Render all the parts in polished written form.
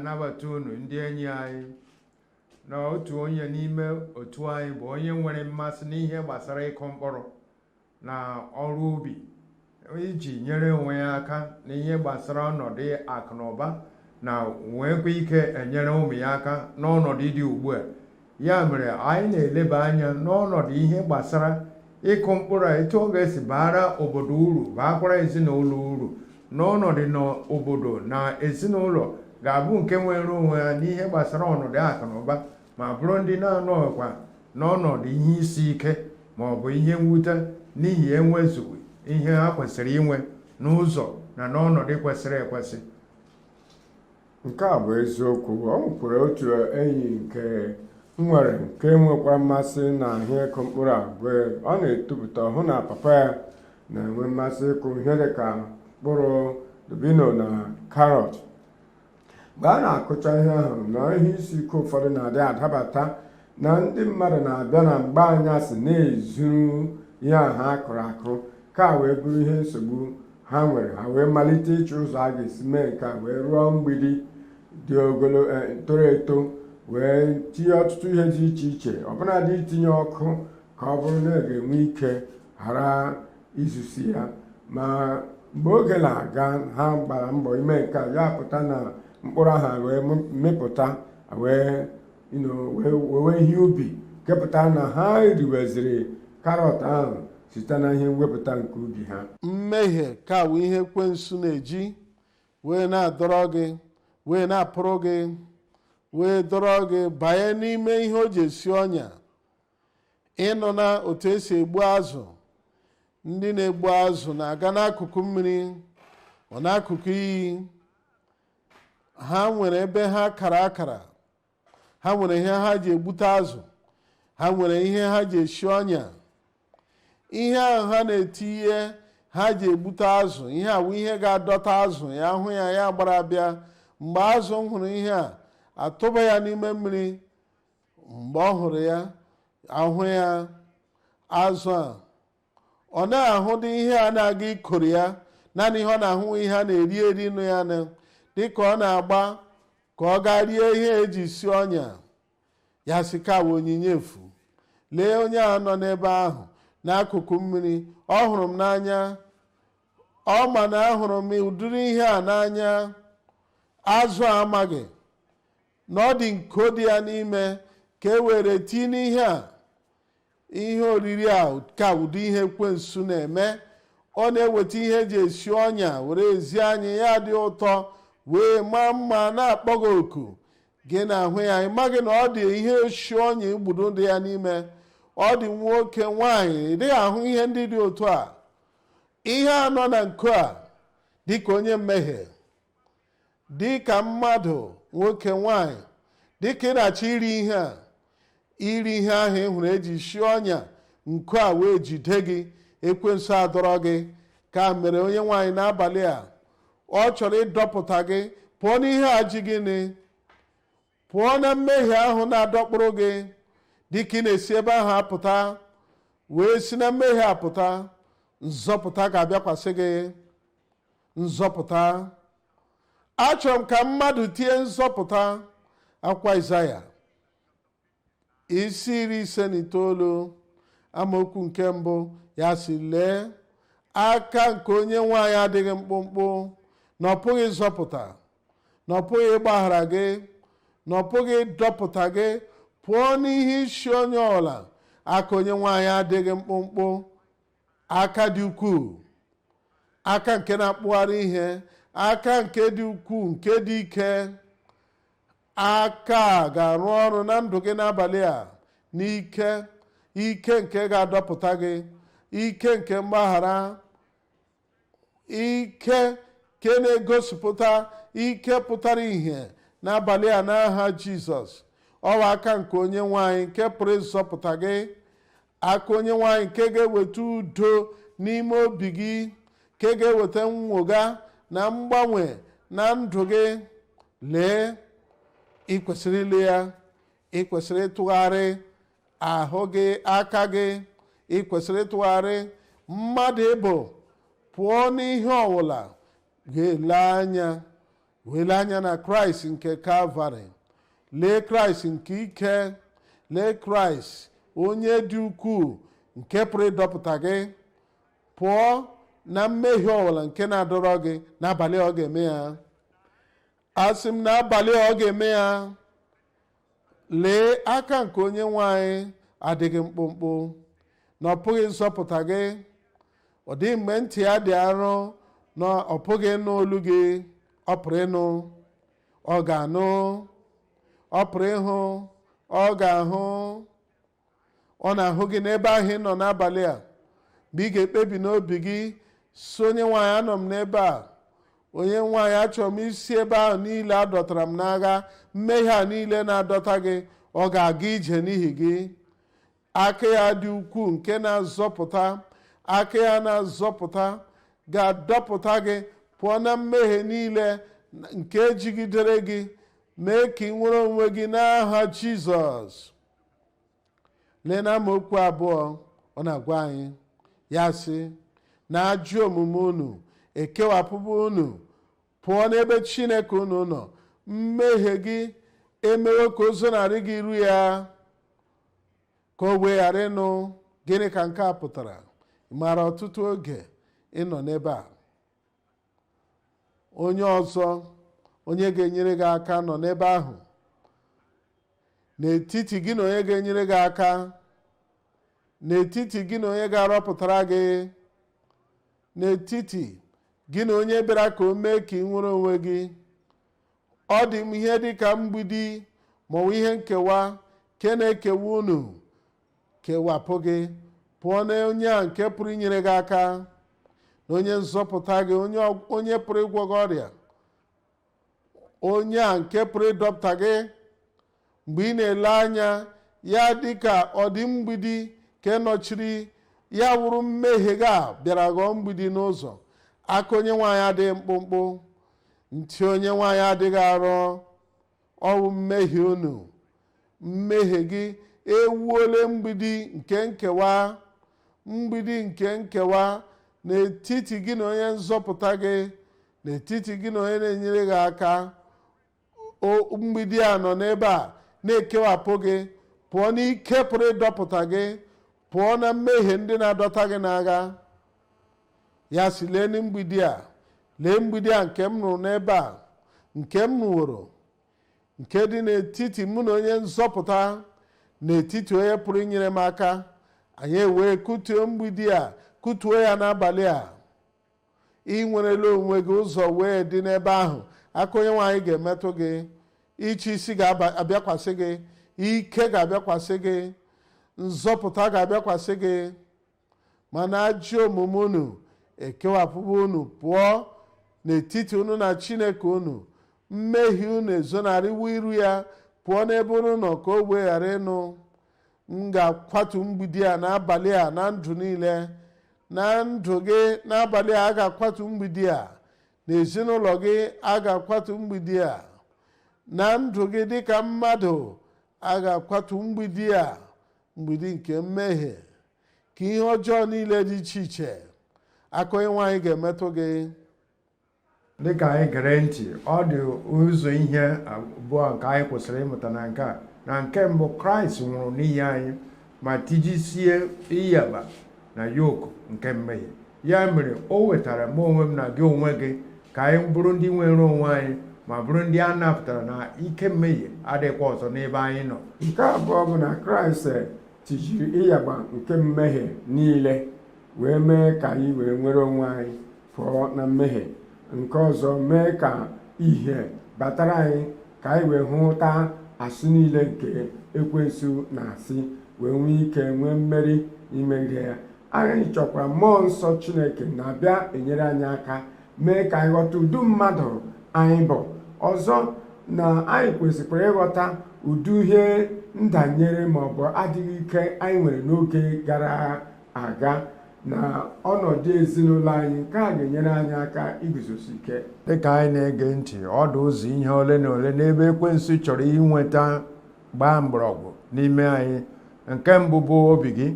Na-anabata unu, ndị enyi anyị, na otu onye n'ime otu anyị bụ onye nwere mmasị n'ihe gbasara ịkụ mkpụrụ na ọrụ ubi iji nyere onwe ya aka n'ihe gbasara ọnọdụ akụ na ụba, na nwekwa ike enyere ụmụ ya aka n'ọnọdụ dị ugbu a. Ya mere anyị na-eleba anya n'ọnọdụ ihe gbasara ịkụ mkpụrụ a, etu ọ ga-esi baara obodo uru, baakwara ezinụlọ uru, n'ọnọdụ n'obodo na ezinụlọ ga-abụ nke nwere onwe ha n'ihe gbasara ọnọdụ akụ na ụba, ma bụrụ ndị na-anọghịkwa n'ọnọdụ ihe isi ike ma ọ bụ ihe mwute n'ihi enwezughị ihe ha kwesịrị inwe n'ụzọ na n'ọnọdụ kwesịrị ekwesị. Nke a bụ eziokwu. Ọ nwekwara otu enyi nke m nwere nke nwekwara mmasị na ihe ịkụ mkpụrụ a. Mgbe ọ na-etopụta, hụ na papa ya na-enwe mmasị ịkụ ihe dị ka mkpụrụ dabino na carrot. Mgbe a na-akụcha ihe ahụ, na ihe isi ike ụfọdụ na-adị adabata na ndị mmadụ na-abịa na mgbe anyasị na-ezuru ihe ahụ ha kụrụ akụ, ka wee bụrụ ihe nsogbu ha nwere. Ha wee malite ịchọ ụzọ a ga-esi mee nke a, wee rụọ mgbidi dị ogolo, toro eto, wee tinye ọtụtụ ihe dị iche iche, ọbụnadị itinye ọkụ, ka ọ bụrụ na ga-enwe ike ghara izusi ya. Ma mgbe oge na-aga, ha gbara mbọ ime nke a, ya pụta na mkpụrụ ahụ wee mịpụta, wee wee ihe ubi kepụta na ha riweziri carrot ahụ site na ihe mwepụta nke ubi ha. Mmehie ka wụ ihe ekwensu na-eji wee na-adọrọ gị, wee na-apụrụ gị, wee dọrọ gị banye n'ime ihe o ji esi ọnya. Ịnụ na otu esi egbu azụ, ndị na-egbu azụ na-aga n'akụkụ mmiri ọ n'akụkụ iyi. Ha nwere ebe ha kara akara, ha nwere ihe ha ji egbute azụ, ha nwere ihe ha ji esi ọnya. Ihe ahụ ha na-etinye ha ji egbute azụ, ihe awụ ihe ga-adọta azụ. Ya hụ ya, ya gbara bịa. Mgbe azụ hụrụ ihe a, atụba ya n'ime mmiri. Mgbe ọ hụrụ ya, ahụ ya, azụ a ọ na-ahụdị ihe a na-aga ikoro ya. Naanị ihe ọ na-ahụ, ihe a na-eri eri nụ ya nụ. Dịka ọ na-agba ka ọ gaa rie ihe eji si ọnya ya, sị ka wụ onyinye efu. Lee onye a nọ n'ebe ahụ n'akụkụ mmiri, ọ hụrụ m n'anya, ọ ma na ahụrụ m ụdịrị ihe a n'anya. Azụ a amaghị na ọ dị nko dị ya n'ime ka e were tii n'ihe a, ihe oriri a. Ka ụdị ihe ekwensu na-eme, ọ na-eweta ihe eji esi ọnya were ezi anyị, ya dị ụtọ wee maa mma, na-akpọ gị oku gị na-ahụ ya. Ị maghị na ọ dị ihe esi ọnya igbudo dị ya n'ime. Ọ dị nwoke, nwaanyị, ị dịghị ahụ ihe ndị dị otu a. Ihe a nọ na nko a, dịka onye mmehie, dịka mmadụ, nwoke, nwanyị, dịka ị na-achọ iri ihe a, iri ihe ahụ ị hụrụ eji sie ọnya, nko a wee jide gị, ekwensu adọrọ gị. Ka mere onye nwaanyị n'abalị a, ọ chọrọ ịdọpụta gị pụọ n'ihe a ji gịnị, pụọ na mmehie ahụ na-adọkpụrụ gị. Dịka ị na-esi ebe ahụ apụta, wee si na mmehie apụta, nzọpụta ga-abịakwasị gị. Nzọpụta, achọrọ m ka mmadụ tie nzọpụta. Akwa Izaya isi 59, amaokwu nke mbụ, ya si: "Lee, aka nke onye nwanyị adịghị mkpụmkpụ na ọ pụghị ịzọpụta, na ọ pụghị ịgbaghara gị, na ọ pụghị ịdọpụta gị pụọ n'ihe isi onye ọla." Aka onye nwanyị adịghị mkpụmkpụ, aka dị ukwuu, aka nke na-akpụgharị ihe, aka nke dị ukwuu, nke dị ike. Aka a ga-arụ ọrụ na ndụ gị n'abalị a n'ike, ike nke ga-adọpụta gị, ike nke mgbaghara, ike nke na-egosipụta ike pụtara ìhè n'abalị a n'aha Jizọs. Ọwa aka nke onye nwanyị nke pụrụ ịzọpụta gị, aka onye nwanyị nke ga-eweta udo n'ime obi gị, nke ga-eweta nnwoga na mgbanwe na ndụ gị. Lee, ị kwesịrị ile ya, ị kwesịrị ịtụgharị ahụ gị, aka gị, ị kwesịrị ịtụgharị mmadụ ịbụ pụọ n'ihe ọwụla ga-ele anya. Wee lee anya na Kraịst nke Kalvarị, lee Kraịst nke ike, lee Kraịst onye dị ukwuu nke pụrụ ịdọpụta gị pụọ na mmehie ọbụla nke na-adọrọ gị. N'abalị ọ ga-eme ya, asị m, n'abalị ọ ga-eme ya. Lee, aka nke Onye nwe anyị adịghị mkpụmkpụ na ọ pụghị ịzọpụta gị. Ọ dịghị mgbe ntị ya dị arọ na ọ pụghị ịnụ olu gị. Ọ pụrụ ịnụ, ọ ga-anụ. Ọ pụrụ ịhụ, ọ ga-ahụ. Ọ na-ahụ gị n'ebe ahụ ị nọ n'abalị a. Mgbe ị ga-ekpebi n'obi gị si, "Onye nwe anyị, anọ m n'ebe a. Onye nwe anyị, achọrọ m isi ebe ahụ niile a dọtara m n'agha mmehie a niile na-adọta gị," ọ ga-aga ije n'ihi gị. Aka ya dị ukwuu nke na-azọpụta, aka ya na-azọpụta ga-adọpụta gị pụọ na mmehie niile nke jigidere gị, mee ka ị nwere onwe gị n'aha Jizọs. Lee na amaokwu 2, ọ na-agwa anyị ya sị na ajọ omume unu ekewapụbụ unu pụọ n'ebe Chineke unu nọ. Mmehie gị emewo ka o zonarị gị iru ya, ka o wee ghara ịnụ. Gịnị ka nke a pụtara? Ị maara, ọtụtụ oge ịnọ n'ebe a, onye ọzọ, onye ga-enyere gị aka, nọ n'ebe ahụ. N'etiti gị na onye ga-enyere gị aka, n'etiti gị na onye ga-arọpụtara gị, n'etiti gị na onye bịara ka o mee ka ị nwere onwe gị, ọ dị m ihe dị ka mgbidi maọbụ ihe nkewa nke na-ekewa unu, kewapụ gị pụọ na onye a nke pụrụ inyere gị aka, na onye nzọpụta gị, onye pụrụ ịgwọ gị ọrịa, onye a nke pụrụ ịdọpụta gị. Mgbe ị na-ele anya ya dịka ọ dị mgbidi ka nọchiri ya, wụrụ mmehie gị a bịara ghọọ mgbidi n'ụzọ. Aka Onye nwe anyị adịghị mkpụmkpụ, ntị Onye nwe anyị adịghị arọ. Ọwụ mmehie unu, mmehie gị ewuole mgbidi nke nkewa, mgbidi nke nkewa n'etiti gị na onye nzọpụta gị, n'etiti gị na onye na-enyere gị aka. Mgbidi a nọ n'ebe a na-ekewapụ gị pụọ n'ike pụrụ ịdọpụta gị pụọ na mmehie ndị na-adọta gị n'agha. Ya si, lee mgbidi a, lee mgbidi a nke m nụrụ n'ebe a, nke m nụworo, nke dị n'etiti mụ na onye nzọpụta, n'etiti onye pụrụ inyere m aka. Anyị ewee kụtuo mgbidi a, kụtuo ya n'abalị a. Ị nwerela onwe gị, ụzọ wee dị n'ebe ahụ. Aka Onye nwe anyị ga-emetụ gị, ịchị isi ga-abịakwasị gị, ike ga-abịakwasị gị, nzọpụta ga-abịakwasị gị. Mana ajọ omume unu ekewapụba unu pụọ n'etiti unu na Chineke unu. Mmehie unu ezonarịwo iru ya pụọ n'ebe unu nọ, ka o wee ghara ịnụ. M ga-akwatu mgbidi a n'abalị a na ndụ niile, na ndụ gị. N'abalị a, a ga-akwatu mgbidi a n'ezinụlọ gị, a ga-akwatu mgbidi a na ndụ gị dịka mmadụ, a ga-akwatu mgbidi a, mgbidi nke mmehie, ka ihe ọjọọ niile dị iche iche. Aka Onye nwe anyị ga-emetụ gị. Dịka anyị gere ntị, ọ dị ụzọ ihe abụọ nke anyị kwesịrị ịmụta na nke a. Na nke mbụ, Kraịst nwụrụ n'ihi anyị ma tijisie ịyaba na yoku nke mmehie. Ya mere o wetara m onwe m na gị onwe gị ka anyị bụrụ ndị nwere onwe anyị ma bụrụ ndị a napụtara na ike mmehie adịghịkwa ọzọ n'ebe anyị nọ. Nke abụọ bụ na Kraịst tijiri ịyagba nke mmehie niile wee mee ka anyị wee nwere onwe anyị pụọ na mmehie. Nke ọzọ, mee ka ihe batara anyị, ka anyị wee hụta asị niile nke ekwensu na-asị, wee nwee ike nwee mmeri imegide ya. Anyị chọkwara Mmụọ Nsọ Chineke na-abịa enyere anyị aka, mee ka anyị ghọta ụdị mmadụ anyị bụ. Ọzọ, na anyị kwesịkwara ịghọta ụdị ihe ndanyere maọbụ adịghị ike anyị nwere n'oge gara aga na ọnọdụ ezinụlọ anyị. Nke a ga-enyere anyị aka iguzosi ike. Dịka anyị na-ege ntị, ọ dị ụzọ ihe ole na ole n'ebe ekwensu chọrọ inweta gbaa mgbọrọgwụ n'ime anyị. Nke mbụ bụ obi gị,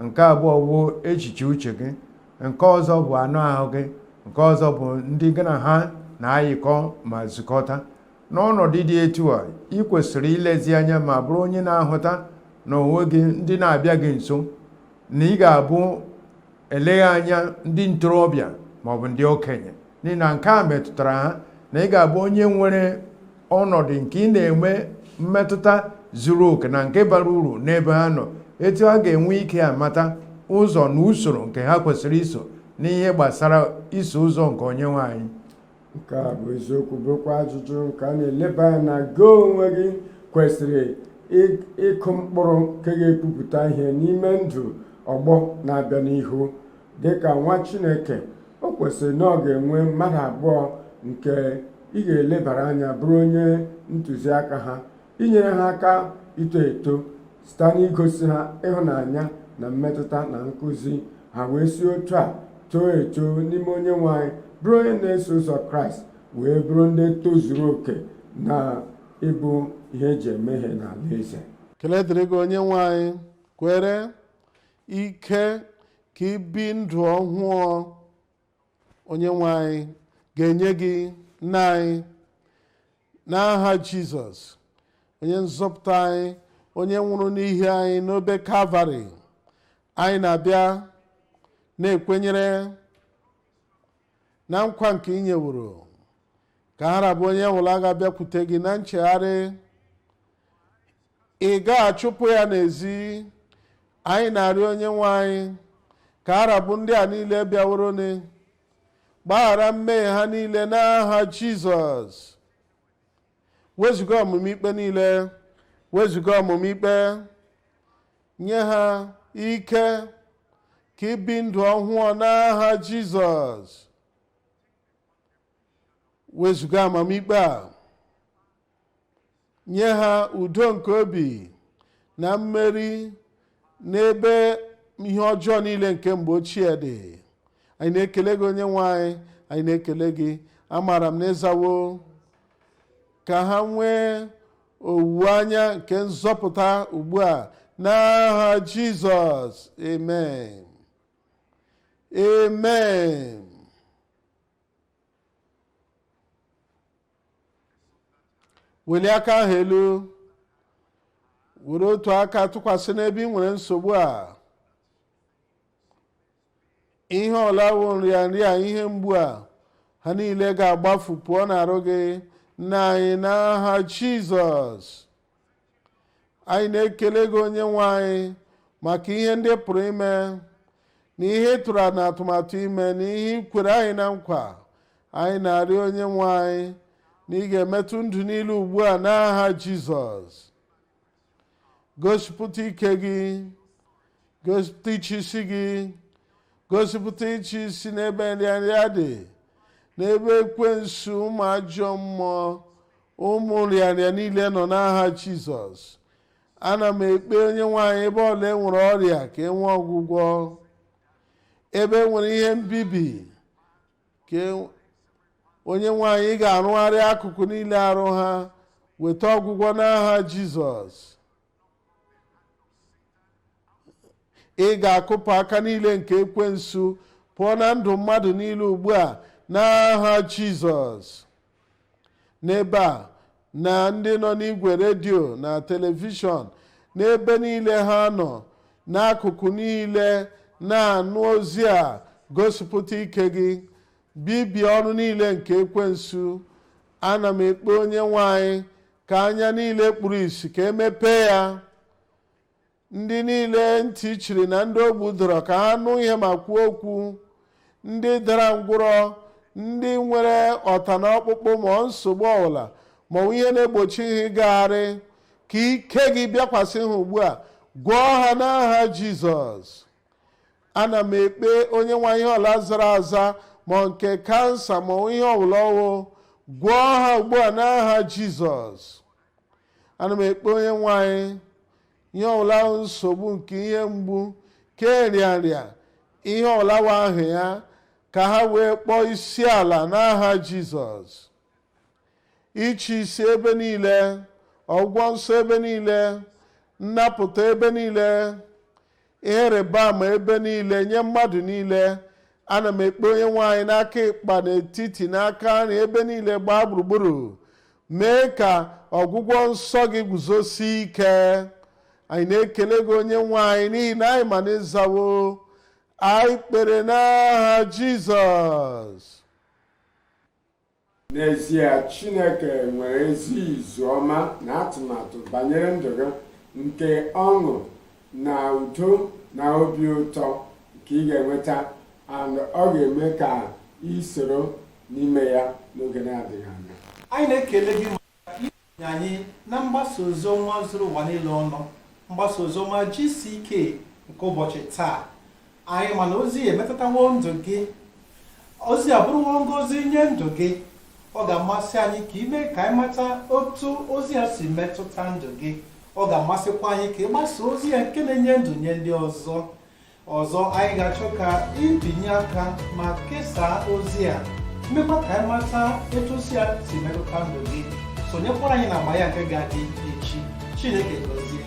nke abụọ bụ echiche uche gị, nke ọzọ bụ anụ ahụ gị, nke ọzọ bụ ndị gị na ha na-ayịkọ ma zukọta. N'ọnọdụ dị etu a, ị kwesịrị ilezi anya ma bụrụ onye na-ahụta na onwe gị ndị na-abịa gị nso, na ị ga-abụ eleghị anya ndị ntorobịa maọbụ ndị okenye, n'ihi na nke a metụtara ha, na ị ga-abụ onye nwere ọnọdụ nke ị na-enwe mmetụta zuru oke na nke bara uru n'ebe ha nọ, etu a ga-enwe ike amata ụzọ na usoro nke ha kwesịrị iso n'ihe gbasara iso ụzọ nke Onyenwe anyị. Nke a bụ eziokwu, bụrụkwa ajụjụ nke a na-eleba anya na gị onwe gị kwesịrị ịkụ mkpụrụ nke ga-epupụta ihe n'ime ndụ ọgbọ na-abịa n'ihu. Dịka nwa Chineke, o kwesịrị na ọ ga-enwe mmadụ abụọ nke ị ga-elebara anya, bụrụ onye ntụziaka ha, inyere ha aka ito eto site n'igosi ha ịhụnanya na mmetụta na nkụzi ha, wee si otu a too eto n'ime Onye nwe anyị, bụrụ onye na-eso ụzọ Kraịst, wee bụrụ ndị tozuru oke na ịbụ ihe eji eme ihe n'ala eze. Kelee dịrị gị, Onye nwe anyị. Kwere ike ka ibi ndụ ọhụụ Onye nwe anyị ga-enye gị, nna anyị, n'aha Jizọs, onye nzọpụta anyị, onye nwụrụ n'ihi anyị n'obe Kalvarị. Anyị na-abịa na-ekwenyere na nkwa nke ị nyeworo, ka ha rabụ onye nwụrụ ga-abịakwute gị na nchegharị, ị ga-achụpụ ya n'ezi. Anyị na-arịọ Onye nwe anyị ka ha rabụ ndị a niile bịaworoni, gbaghara mmehie ha niile n'aha Jizọs. Wezụga ọmụmụ ikpe niile, wezụga ọmụmụ ikpe, nye ha ike ka ibi ndụ ọhụụ n'aha Jizọs. Wezụga amamikpe a, nye ha udo nke obi na mmeri n'ebe ihe ọjọọ niile nke mgbe ochie dị. Anyị na-ekele gị, Onye nwe anyị. Anyị na-ekele gị. Amaara m na ịzawo ka ha nwee owuwe anya nke nzọpụta ugbu a n'aha Jizọs. Amen, amen. Welie aka ahụ elu, were otu aka tụkwasị n'ebe ị nwere nsogbu a. Ihe ọlawo nrịanrịa, ihe mgbu a, ha niile ga-agbafu pụọ n'arụ gị, nna anyị, n'aha Jizọs. Anyị na-ekele gị, Onye nwe anyị, maka ihe ndị pụrụ ime na ihe ị tụrụ na atụmatụ ime na ihe ị kwere anyị na nkwa. Anyị na-arịọ, Onye nwe anyị, na ị ga-emetụ ndụ niile ugbu a n'aha Jizọs. Gosipụta ike gị, gosipụta ịchị isi gị, gosipụta ịchị isi n'ebe nrịanrịa dị, n'ebe ekwensu, ụmụ ajọ mmụọ, ụmụ nrịanrịa niile nọ n'aha Jizọs. Ana m ekpe, Onye nwe anyị, ebe ọla e nwere ọrịa ka e nwee ọgwụgwọ, ebe e nwere ihe mbibi ka Onye nwe anyị ga-arụgharị akụkụ niile arụ ha, weta ọgwụgwọ n'aha Jizọs. Ị ga-akụpụ aka niile nke ekwensu pụọ na ndụ mmadụ niile ugbu a n'aha Jizọs. N'ebe a na ndị nọ n'igwe redio na telivishọn, n'ebe niile ha nọ, n'akụkụ niile na-anụ ozi a, gosipụta ike gị, bibie ọrụ niile nke ekwensu. Ana m ekpe, Onye nwe anyị, ka anya niile kpuru ìsì ka emepee ya, ndị niile ntị chiri na ndị ogbu dọrọ ka ha nụ ihe ma kwuo okwu, ndị dara ngwụrọ, ndị nwere ọta na ọkpụkpụ ma nsogbu ọbụla ma ọ bụ ihe na-egbochi ha ịgagharị, ka ike gị bịakwasị ha ugbu a, gwọọ ha n'aha Jizọs. Ana m ekpe, Onye nwe, ihe ọla zara aza ma nke kansa ma ihe ọbụla ọwụ, gwọọ ha ugbu a n'aha Jizọs. Ana m ekpe, Onye nwe anyị, ihe ọbụla nsogbu nke ihe mgbu ke nrịanrịa, ihe ọbụla wa ahụ ya, ka ha wee kpọọ isi ala n'aha Jizọs. Ịchị isi ebe niile, ọgwụgwọ nsọ ebe niile, nnapụta ebe niile, ihe rịba ama ebe niile nye mmadụ niile. Ana m ekpe onye nwe anyị n'aka ịkpa n'etiti n'aka nri ebe niile gbaa gburugburu. Mee ka ọgwụgwọ nsọ gị guzosie ike. Anyị na-ekele gị, onye nwe anyị, n'ihi na anyị ma na ịzawo. Anyị kpere n'aha Jizọs. N'ezie, Chineke nwere ezi izu ọma na atụmatụ banyere ndụ gị, nke ọṅụ na udo na obi ụtọ nke ị ga-enweta, and ọ ga-eme ka ị soro n'ime ya n'oge na-adịghị anya. Anyị na-ekele gị maka isonye anyị na mgbasa ozi ọma zuru ụwa niile ọnụ, mgbasa ozi ọma GCK nke ụbọchị taa. Anyị ma na ozi emetụtawo ndụ gị, ozi abụrụwo ngọzi nye ndụ gị. Ọ ga-amasị anyị ka ime ka anyị mata otu ozi a si metụta ndụ gị. Ọ ga-amasịkwa anyị ka ị gbasa ozi ya nke na-enye ndụ nye ndị ọzọ. Ọzọ, anyị ga-achọ ka ibinye aka ma kesaa ozi a, mekwa ka anyị mata etu ozi a si metụta ndụ gị. Sonyekwara anyị na agba ya nke ga-adị echi. Chineke gọzie.